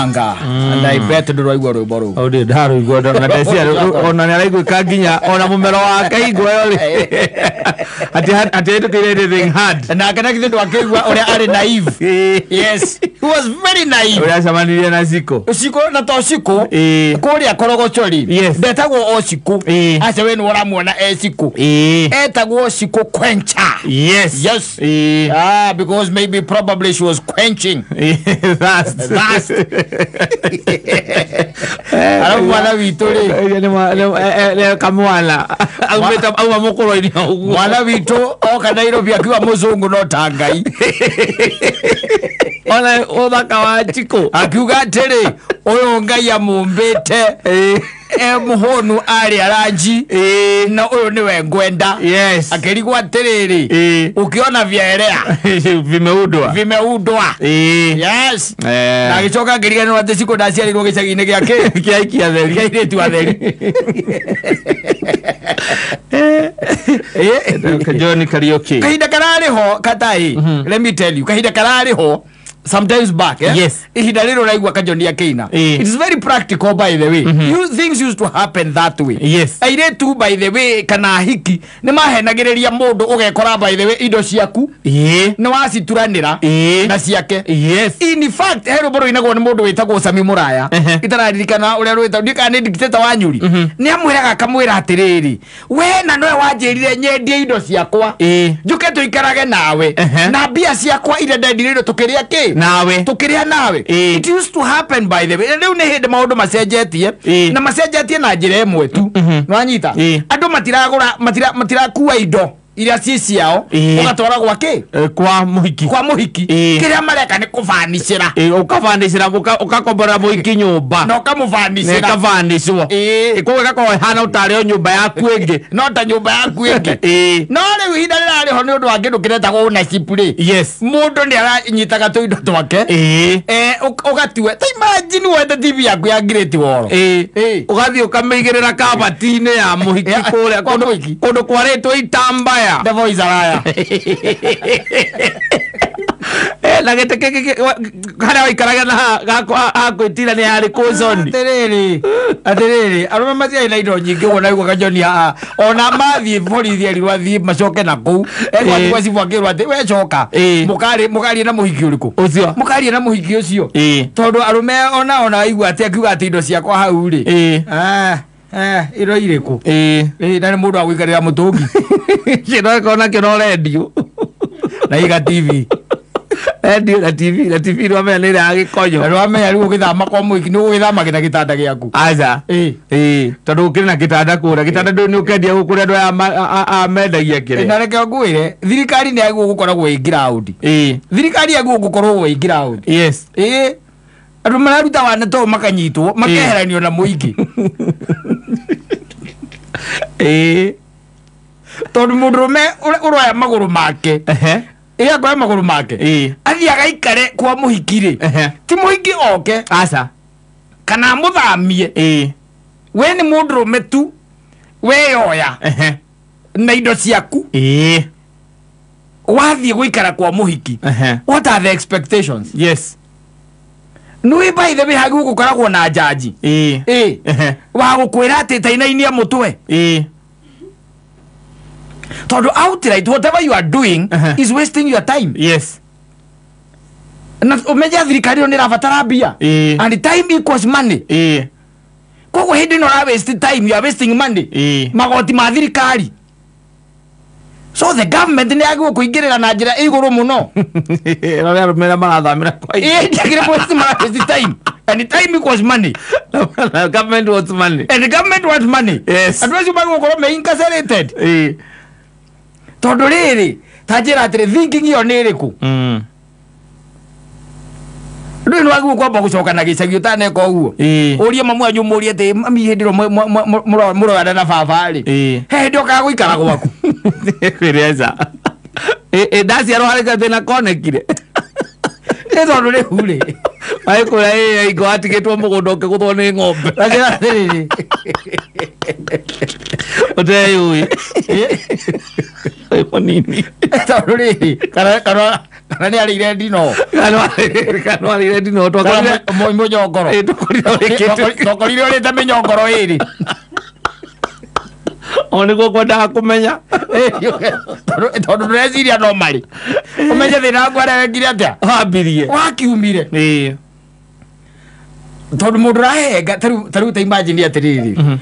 Nyanga. And I bet ndũraigua rwĩmbo rũu. O ndĩ ndarũigua na ndecia ona nĩ araiguĩka nginya ona mũmero wake hingo ĩyo rĩ atĩ atĩ hetũkĩire anything hard. Nake na githĩ ndwakĩigua ũrĩa arĩ naive. Yes, he was very naive. Ũrĩa acemanirie na Ciko. Ciko na to Ciko. Ĩĩ. Kũrĩa Korogocho-rĩ, Yes. ndetagwo o Ciko. Ĩĩ. Aca we nĩ ũramuona e Ciko. Ĩĩ. Etagwo Ciko Quencher. Yes. Yes. Ĩĩ. Ah, because maybe probably she was quenching. Thirst. Thirst. Alafu mwana witũ rĩ, Kamwana aumĩte auma mũkũrũ-inĩ ũguo. Mwana witũ oka Nairobi akiwa mũzũngũ no ta Ngai. Ona ũthaka wa Chiko. Akiuga atĩrĩ, ũyũ Ngai amũmbĩte e mũhũnu arĩ aranji na ũyũ nĩwe ngwenda. Yes. Akĩrigwo atĩrĩrĩ, ukiona vyaelea vimeudwa. Vimeudwa. Ĩĩ. Yes. Eh. Na agĩcoka akĩriganĩrwo atĩ Ciko ndaciarĩirwo gĩcagi-inĩ gĩake kĩa aikia theri. Kĩa airĩtu atheri. John Kariuki. Kahinda kararĩ ho katai, let me tell you, kahinda kararĩ ho sometimes back, eh? Yes. Ihinda rĩrĩ ũraigua Kajoni akĩina, Eh. it is very practical, by the way. You, things used to happen that way. Yes. Airĩtu, by the way, kana ahiki nĩ mahenagĩrĩria mũndũ, ũgekora, by the way, indo ciaku Ĩĩ. nĩ wacituranĩra Ĩĩ. na ciake. Yes. In fact, he rwĩmbo rũinagwo nĩ mũndũ wĩtagwo Sami Mũraya. Itararirikana ũrĩa rwĩtagwo, ndiũ kana nĩ dictator wa Nyuri. Nĩ amwĩraga, akamwĩra atĩrĩrĩ, we na nowe wanjĩrire nyendie indo ciakwa Ĩĩ. njuke tũikarage nawe na mbia ciakwa iria ndendirie indo tũkĩrĩa kĩ Nawe. Tũkĩrĩa nawe. Ĩĩ. It used to happen, by the way. Rĩu nĩ hĩndĩ maũndũ macenjetie Ĩĩ. na macenjetie na njĩra ĩmwe tu. Nĩwanyita? Ĩĩ. Andũ matiragũra, matirakua indo iria ci ciao Ĩĩ. ũgatwara gwa kĩ? Eh, kwa mũhiki. Kwa mũhiki. Ĩĩ. Kĩrĩa mareka nĩ kũbanicĩra. Ĩĩ, ũkabanicĩra, ũkakombora mũhiki nyũmba. Na ũkamũbanicĩra. Na ĩkabanicwo. Ĩĩ. Koguo ĩgakorwo ĩhana ũtarĩ o nyũmba yaku ĩngĩ. No ta nyũmba yaku ĩngĩ. Ĩĩ. No rĩu ihinda rĩrarĩ ho nĩ ũndũ wa kĩndũ kĩretagwo ownership rĩ, Yes. mũndũ nĩ aranyitaga tũindo twake. Ĩĩ. Eh, ũgatue ta imagine wete TV yaku ya Great Wall. Ĩĩ. Ĩĩ. Ũgathiĩ ũkamĩigĩrĩra kabati-inĩ ya mũhiki kũrĩa kwa kũndũ mũhiki. Kũndũ kwarĩtwo itambaya. The voice araya. Eh, na gĩtĩ gĩkĩ harĩa waikaraga na hakwĩtira nĩ harĩ kũconi. Atĩrĩrĩ, atĩrĩrĩ, arũme matiarĩ na indo nyingĩ ũguo naigua Kajoni haha ona mathiĩ borithi erirwo athiĩ macoke na kũu egwathiĩ gwa cibũ akĩrwo atĩ we coka. Ĩĩ. Mũkarie, mũkarie na mũhiki ũrĩkũ? Ũcio. Mũkarie na mũhiki ũcio. Ĩĩ. Tondũ arũme ona aigua atĩ akiuga atĩ indo ciakwa hau rĩ. Ĩĩ. Ah, eh, indo irĩkũ? Ĩĩ. Ĩĩ, na nĩ mũndũ agũikarĩra mũtũngi. Kĩno ĩkorwo nakĩo no rendio. Na iga TV. Rendio na TV, na TV nĩwamenya nĩ ĩrĩa ya gĩkonyo. Na nĩwamenya rĩu ũgĩthama kwa mũhiki nĩ ũgũgĩthama na gĩtanda gĩaku. Aca. Ĩĩ. Ĩĩ, tondũ gũkĩrĩ na gĩtanda kũrĩa, gĩtanda ndũĩ nĩ ũkendia gũkũ andũ aya mendagia kĩrĩa. Na reke ngwĩre, thirikari nĩ yagĩrĩirwo gũkoragwo ĩ ground. Ĩĩ. Thirikari yagĩrĩirwo gũkorwo ĩ ground. Yes. Ĩĩ, andũ mararuta wana to makanyitwo makeheranio na mũingĩ. Ĩĩ. Tondũ mũndũrũme ũroya magũrũ make, Ehe. ĩ, akoya magũrũ make, Ĩĩ. athiĩ agaikare kwa mũhiki rĩ, ti mũhiki oke Aca. kana amũthamie. Ĩĩ. We nĩ mũndũrũme tu weyoya na indo ciaku, Ĩĩ. wathiĩ gũikara kwa mũhiki. What are the expectations? Yes. Nĩ by the way, hagĩrĩirwo gũkoragwo na njanji. Ĩĩ. Ĩ, wa gũkwĩra atĩ tainainia mũtwe, Ĩĩ. tondũ outright whatever you are doing is wasting your time. Yes. Na ũmenye thirikari ĩyo nĩ ĩrabatara mbia. Ĩĩ. And time equals money. Ĩĩ. Koguo hĩndĩ ĩno ũra waste time, you are wasting money. Ĩĩ. Magoti ma thirikari, so the government nĩ yagĩrĩirwo kũingĩrĩra na njĩra ĩ igũrũ mũno. Rora arũme arĩa marathamĩra kwa Ĩ, ndiagĩrĩirwo waste, mara waste time, and time equals money. Government wants money. And the government wants money. Yes. Andũ acio magĩrĩirwo gũkorwo me incarcerated. Ĩĩ. Tondũ rĩrĩ, ta njĩra atĩrĩ, thinking ĩyo nĩ ĩrĩkũ? Rĩu nĩ wagĩrĩirwo kwamba gũcoka na gĩcagi ũtaneka ũguo. Ĩĩ. Ũrie mamu wanyu, mũrie atĩ mami, hĩndĩ ĩro mũroyana na baba rĩ, Ĩĩ. he hĩndĩ okaga gũikara gwaku? Kwĩreza. Ĩ, ndaciarwo harĩ gathĩna konekire. Nĩ tondũ rĩu rĩ, Arĩ kũrĩa ĩ ingo atigĩtwo mũgũnda ũkĩgũthwo nĩ ng'ombe. Ta njĩra atĩrĩrĩ, Ũteyũĩ. Wĩ mũnini. Tondũ rĩrĩ, kana Kana nĩ arĩire ndino. Kana arĩire ndino twakorire mũnyongoro. Twakorire ũrĩte mĩnyongoro ĩrĩ. O nĩguo kwendaga kũmenya. Tondũ ndũreciria no marĩ. Ũmenye thĩna waku harĩa wekire atĩa? Wambirie. Wakiumire. Ĩĩ. Tondũ mũndũ ũrahenga ta rĩu ta imagine atĩrĩrĩ.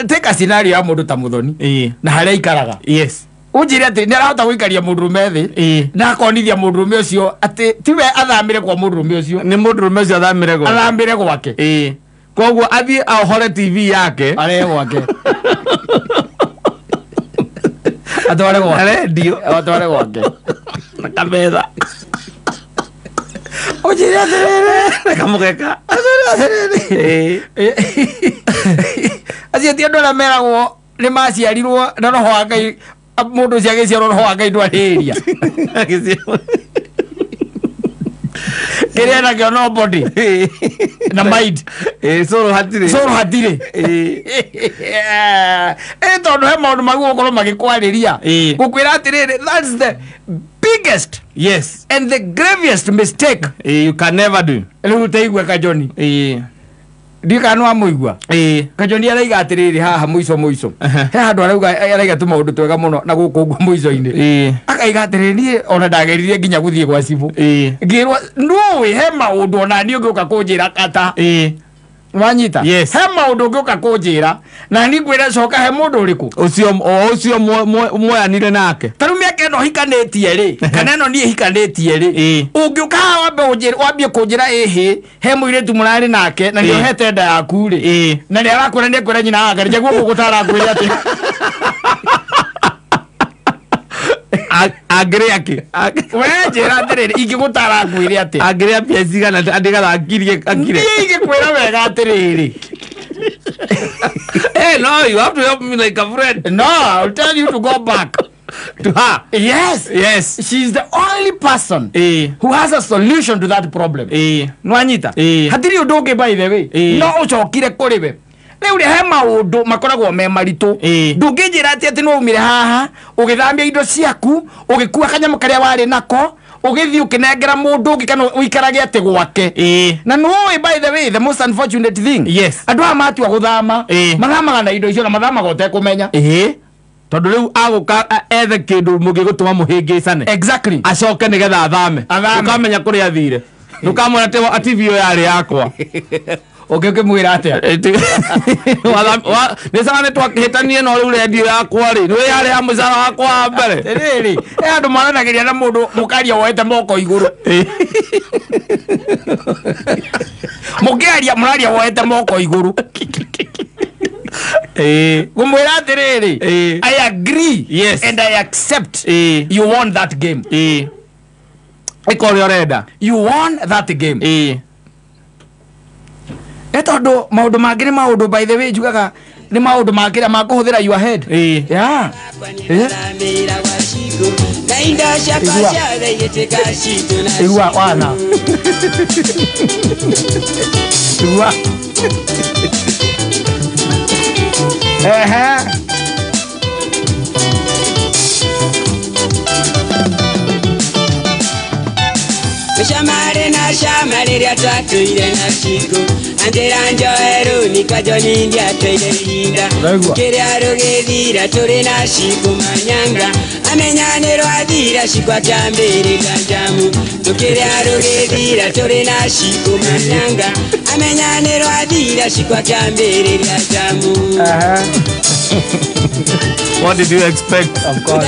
Take a scenario ya mũndũ ta Muthoni. Na harĩa aikaraga. Yes. Unjire atĩ nĩ arahota gũikaria mũndũrũme thĩ na akonithia mũndũrũme ũcio atĩ tiwe athamire kwa mũndũrũme ũcio. Nĩ mũndũrũme ũcio athamire gwake. Athamire gwake. Ĩĩ. Koguo athiĩ ahore TV yake. Arehe gwake. Atware gwake. Radio. Atware gwake. Na kametha. Unjire atĩrĩrĩ. Na kamũgeka. Atĩrĩrĩ. Acio ti andũ arĩa meragwo nĩ maciarirwo na roho wa Ngai mũndũ ũcio agĩciarwo roho wa Ngai ndwarĩria. Kĩrĩa nakĩo no body na mind. Cũrũ hatirĩ. Cũrũ hatirĩ. Tondũ he maũndũ maguo gũkorwo magĩkwarĩria. Gũkwĩra atĩrĩrĩ, that's the biggest yes and the gravest mistake you can never do. Rĩu taigua Kajoni. Ndiũĩ kana nĩwamũigua. Kajoni araiga atĩrĩrĩ haha mũico mũico. He handũ arauga araiga tũmaũndũ twega mũno na gũkũ ũguo mũico-inĩ. Akaiga atĩrĩrĩ niĩ ona ndageririe nginya gũthiĩ gwa cibũ. Ngĩrwo nũĩ he maũndũ ona niĩ ũngĩũka kũnjĩra kata. Wanyita? Yes. He maũndũ ũngĩũka kũnjĩra na niĩ ngwĩre coka he mũndũ ũrĩkũ. Ũcio mwoyanire nake. Ta rĩu mĩaka ĩno hikanĩtie rĩ, kana ĩno niĩ hikanĩtie rĩ, ũngĩũka haha wambe wambie kũnjĩra ĩhĩ he mũirĩtu mũrarĩ nake na nĩohete nda yaku rĩ, na nĩ arakwĩra nĩ ekwĩra nyina wake nĩguo gũgũtara ngwĩre atĩ Angĩrĩa kĩ? We njĩra atĩrĩrĩ ingĩgũtara ngwĩre atĩa? Angĩrĩa mbia cigana nĩgetha akirie akire. Niĩ ingĩkwĩra wega atĩrĩrĩ. Hey, no, you have to help me like a friend. No, I'll tell you to go back to her. Yes. Yes. She's the only person who has a solution to that problem. Nwanyita. Hatirĩ ũndũ ũngĩ by the way. No ũcokire kũrĩ we. Rĩu he maũndũ makoragwo me maritũ. Ndũngĩnjĩra atĩ atĩ no umire haha ũgĩthambia indo ciaku ũgĩkua kanyamũ karĩa warĩ nako ũgĩthiĩ ũkĩnengera mũndũ ũngĩ kana ũikarage atĩ gwake. Na nĩũĩ by the way the most unfortunate thing. Yes. Andũ aya matua gũthama mathamaga na indo icio na mathamaga ũtekũmenya. Tondũ rĩu agũka ethe kĩndũ mũngĩgũtũma mũhĩngĩcane. Exactly. Acoke nĩgetha athame. Ndũkamenya kũrĩa athire. Ndũkamwĩra atĩ TV ĩyo yarĩ yakwa. Ũngĩkĩmwĩra atĩa? Nĩ sawa nĩ twakĩhĩtanie no rĩu rendio yakwa rĩ nĩ yarĩ ya mũcara wakwa wa mbere. Rĩrĩ he andũ maranagĩria na mũndũ mũkaria woete moko igũrũ. Mũkĩaria mũraria woete moko igũrũ. Ngũmwĩra atĩrĩrĩ, I agree. Yes. And I accept you won that game. Ĩka ũrĩa ũrenda. You won that game. Tondũ maũndũ mangĩ nĩ maũndũ by the way njugaga nĩ maũndũ mangĩ ma kũhũthĩra your head. Yeah. Igua wana. Igua. Ehe. Shamare na shamare ria twatũire na ciko anjĩra njoeru nikajoni ndiatũire ihinda kĩrĩa rũgĩthira tũrĩ na ciko manyanga amenya nĩ rwathira ciko akĩambĩrĩria njamu tũkĩrĩa rũgĩthira tũrĩ na ciko manyanga amenya nĩ rwathira ciko akĩambĩrĩria njamu. What did you expect? Of course.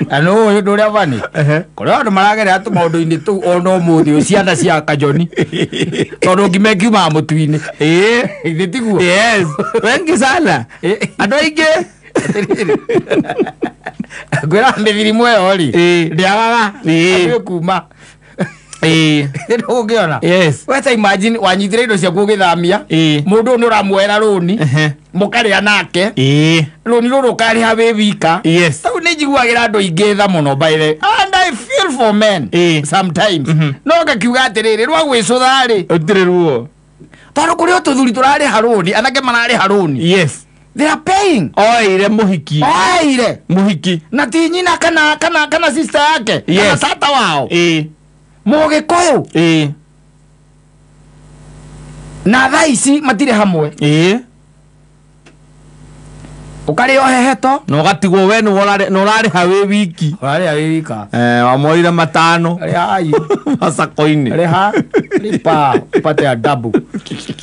Na nũ ũyũ ũndũ ũrĩa bani kũrĩa andũ maragerera tũmaũndũ-inĩ tũu ona ũmũthĩ ciana cia Kajoni tondũ ngima ĩkiumaga mũtu-inĩ. Githĩ tiguo? Yes. Wengi sana. Andũ aingĩ. Ngwĩra mĩthirimu ĩyo rĩ ndĩagaga andũ ĩkuma. Yes. Weta imagine wanyitire indo ciaku ũgĩthamia mũndũ ũyũ nĩ ũramuoera rũni mũkarĩa nake rũni rũrũ ũkarĩha wĩ wika. Yes. Rĩu nĩ nĩ njiguagĩra andũ aingĩ tha mũno by the and I feel for men sometimes. No ngakiuga atĩrĩrĩ rwa gwĩcũtha rĩ ũtirĩ ruo tondũ kũrĩ o tũthuri tũrarĩha rũni anake mararĩha rũni. Yes. They are paying. Oire mũhiki. Oire mũhiki na ti nyina kana kana kana sister yake. Yes. Kana tata wao. Mũgĩkũyũ. Na thaa ici matirĩ hamwe. Ũkarĩo heheto na ũgatigwo we nĩ ũrarĩha wĩ wiki. Ũrarĩha wĩ wika. Wamwoire matano rĩha macako-inĩ. Rĩha lipa upate adabu.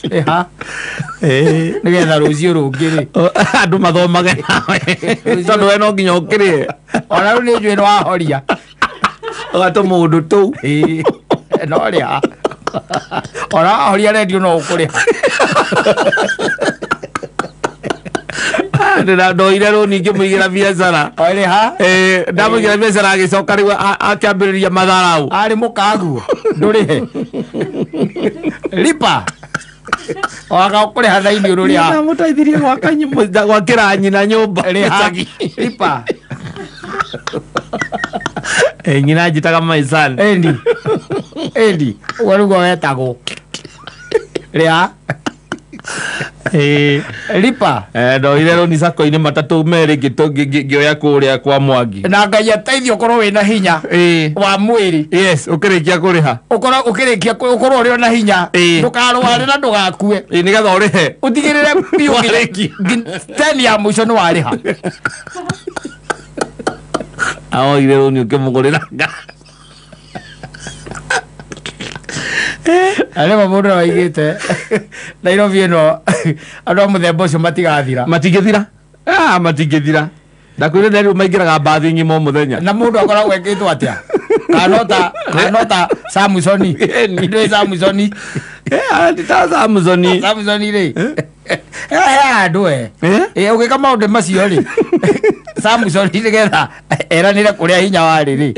Rĩha nĩgetha rũciũ rũngĩ rĩ andũ mathomage nawe tondũ we no nginya ũkĩrĩe. Ona rĩu nĩ njũĩ nĩ wahoria ũgatũmũndũ tũu. No rĩha ona wahoria rendio no ũkũrĩha. Ndoire rũni ngĩmũigĩra biacara. Oirĩha? Ndamũigĩra biacara agĩcoka rĩu akĩambĩrĩria matharau. Arĩ mũkaguo ndũrĩhe. Lipa. Waga ũkũrĩha thaini ũrũrĩa. Ndamũteithirie gwaka gwakĩra nyina nyũmba. Rĩha. Lipa. Nyina njĩtaga my son. Endi. Endi. Ũguo nĩguo wetagwo. Rĩha. Lipa. Ndoire rũni sako-inĩ matatũ merĩ ngĩoya kũrĩa kwa Mwangi. Na Ngai ateithie ũkorwo wĩna hinya wa mwĩrĩ. Yes, ũkĩrĩkia kũrĩha. Ũkorwo ũkĩrĩkia ũkorwo ũrĩ na hinya. Ndũkarware na ndũgakue. Nĩgetha ũrĩhe. Ũtigĩrĩre biũ 10 ya mũico nĩ warĩha. Aoire rũni ũkĩmũgũrĩra ngari. Arĩa mũndũ waigĩte Nairobi ĩno andũ a mũthemba ũcio matigathira. Matingĩthira. Matingĩthira. Ndakwĩrire rĩu maingĩraga mbathi ng'ima o mũthenya. Na mũndũ akoragwo ekĩtwo atĩa? Kana ta Samsoni. Ndũĩ Samsoni? Ta Samsoni. Samsoni rĩ. Andũ e. Ũgĩka maũndũ macio rĩ. Samsoni nĩgetha eranĩre kũrĩa hinya warĩ rĩ.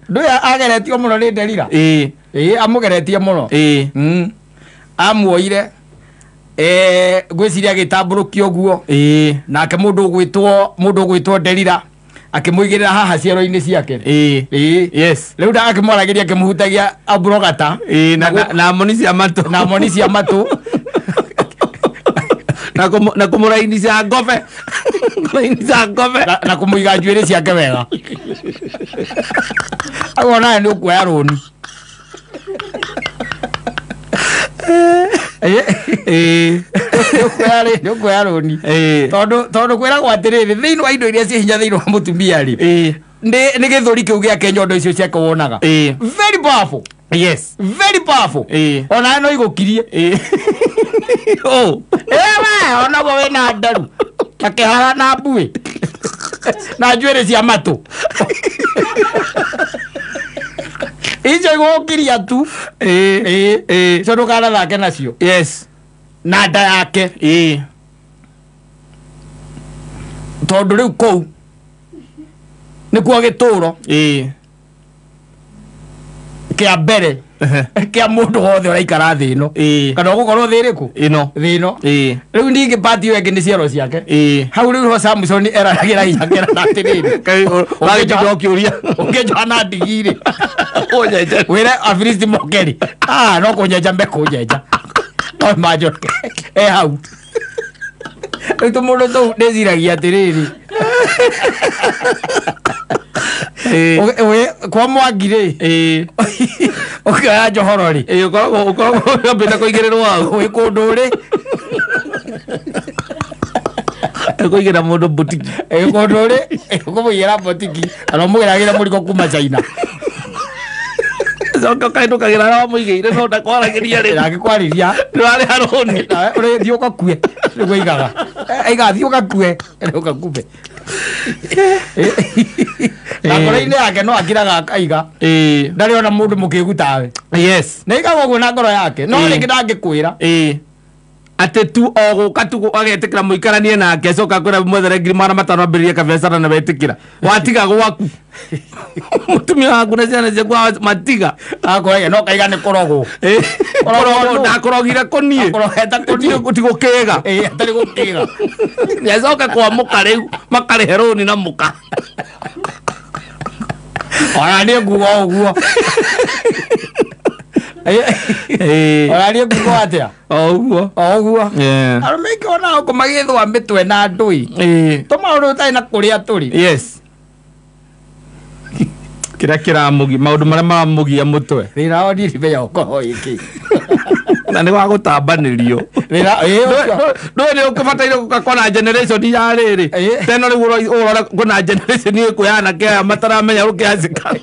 Ndũĩ ageretio mũno nĩ Delila. Amũgeretie mũno. Amuoire ngwĩciria agĩtambũrũkia ũguo. Nake mũndũ ũgwĩtwo Delila akĩmũigĩrĩra haha ciero-inĩ ciake. Yes. Rĩu akĩmwaragĩria akĩmũhutagia abrogata. Na moni cia matũ. Na moni cia matũ. Na kũmũrainica ngobe. Kũrainica ngobe. Na kũmũiga njuĩrĩ ciake wega. Aguo nawe nĩ ũkuoya rũni. Nĩ rũni. Tondũ kwĩragwo atĩrĩrĩ thĩinĩ wa indo iria ciĩ hinya thĩinĩ wa mũtumia rĩ nĩ gĩthũri kĩu gĩake nyondo icio ciake wonaga. Very powerful. Yes. Very powerful. Ona no igũkirie. We onaguo wĩna ndaru na kĩhara na mbuĩ na njuĩrĩ cia matũ. Icio igũgũkiria tu. Icio ndũkanathake nacio. Yes. Na nda yake. Tondũ rĩu kũu nĩkuo gĩtũro kĩa mbere kĩa mũndũ wothe ũraikara thĩ ĩno. Kana ũgũkorwo thĩ ĩrĩkũ? Ĩno. Thĩ ĩno. Rĩu ningĩ part ĩyo ĩngĩ nĩ ciero ciake. Hau rĩu ho Samsoni eranagĩra hinya akerana atĩrĩrĩ. Ũngĩnjoha na ndigi rĩ. Wĩre Afilisti moke rĩ. No kũnyenja mekũnyenja. No manjoke. Hau. Rĩu tũmũndũ tũu ndĩciragia atĩrĩrĩ. Kwa Mwangi rĩ. Ũkĩoya njohoro rĩ. Ũkoragwo wambĩte kũigĩrĩrwo hau. Wĩ kũndũ rĩ. Kũigĩra mũndũ butiki. Kũndũ rĩ. Ũkũmũigĩra butiki. Kana ũmũgĩragĩre mũrigo kuma China. Coka ũkahĩtũkagĩra harĩa wamũigĩire no ndakwaragĩria rĩ. Ndangĩkwarĩria. Ndũrarĩha rũni. Ũrĩ thiĩ ũgakue. Nĩguo aigaga. Aigaga thiĩ ũgakue. Ũgakue. Na ngoro-inĩ yake no akiraga akaiga. Ndarĩ ona mũndũ mũkĩgu tawe. Yes. Na aigaga ũguo na ngoro yake. No rĩngĩ ndangĩkwĩra. Atĩ tu o gũka tu agetĩkĩra mũikaranie nake acoka kwĩra mwethere 500,000 ambĩrĩrie kabiacara na wetĩkĩra watiga gwaku mũtumia waku na ciana ciaku matiga Akoragia no kaiga nĩ kũrogwo. Kũrogwo ndakũrogire kũniĩ Akũrogete kũniĩ. Ti gũkĩga Ĩĩ atarĩ gũkĩga. nĩacoke kwa mũka rĩu makarĩhe rũni na mũka Ona niĩ nguga o ũguo. Ona niĩ nguga atĩa? O ũguo. O ũguo. Arũme aingĩ ona gũkũ magĩthũa mĩtwe na ndũi. Tũmaũndũ tũtarĩ na kũrĩa tũrĩ. Yes. Kĩrĩa kĩramũgia maũndũ marĩa maramũgia mũtwe. Thĩna wao niĩ ndimenya ũkorwo wĩkĩ. Na nĩ wa gũtambanĩrio. Thĩna ĩĩ ũcio. Ndũĩ nĩ ũkĩbataire gũka kona generation ya rĩrĩ. Teno rĩu ũrora kwĩna generation ĩkũ ya anake aya mataramenya rũkĩanjĩka.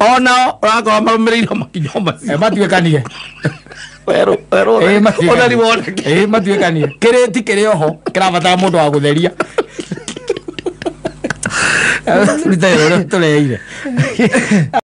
Onao ũrakorwo marũmĩrĩire makinya macio. Matuĩkanie. Werũ werũ. Ũtheri woneke. Ĩĩ matuĩkanie. Kĩrĩti kĩrĩ oho kĩrabatara mũndũ wa gũtheria. Rute ũrĩa tũreire.